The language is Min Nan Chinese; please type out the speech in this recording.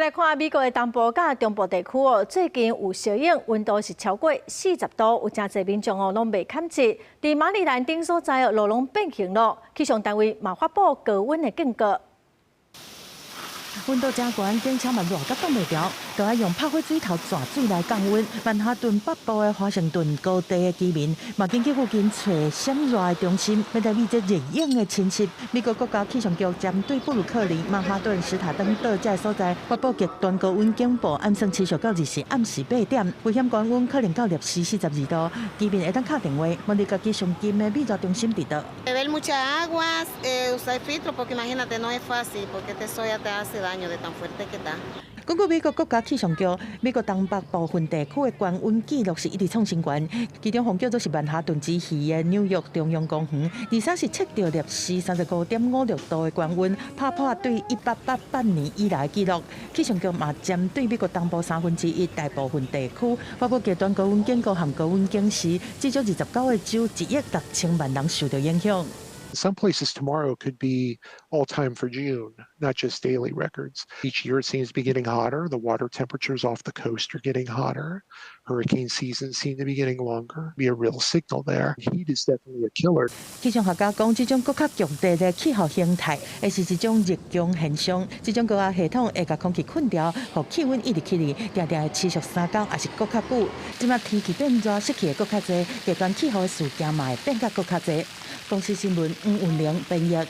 來看美國的東部佮中部地區哦，最近有燒湧，溫度是超過40度，有誠濟民眾哦攏袂堪得。佇馬里蘭等所在哦，路攏變形咯。氣象單位嘛發布高溫的警告。溫度誠懸，警車嘛熱甲擋袂牢，都愛用拍火水頭蛇水來降溫。曼哈頓北部的華盛頓高地的居民嘛，緊去附近揣閃熱的中心，欲來避這熱湧的侵襲。美國國家氣象局針對布魯克林、曼哈頓、史塔登島這个所在發布極端高溫警報，按算持續到24暗時8點，危險高溫可能到攝氏42度。居民會當敲電話問你家己上近的避熱中心佇佗。 Beber mucha agua, usar filtro, porque imagínate, no es fácil, porque este sol ya te hace daño de tan fuerte que está. 根據美國國家氣象局，美國東北部分地區的高溫紀錄是一直創新高，其中予叫做是曼哈頓之魚的紐約中央公園，23是測到攝氏35.56度的高溫，拍破對1888年以來紀錄。氣象局嘛針對美國東部三分之一大部分地區發布極端高溫警告和高溫警示，至少29個州1億6千萬人受到影響。 Some places tomorrow could be all time for June, not just daily records. Each year it seems to be getting hotter. The water temperatures off the coast are getting hotter. Hurricane seasons seem to be getting longer. Be a real signal there. Heat is definitely a killer. 氣象學家講，這種閣較強烈的氣候形態，會是一種熱強現象。這種高壓系統會共空氣困牢，予氣溫一直起哩，定定會持續3工，抑是閣較久。這馬天氣變熱，濕氣會閣較濟，極端氣候的事件嘛會變甲閣較濟。公視新聞黃雲玲編譯。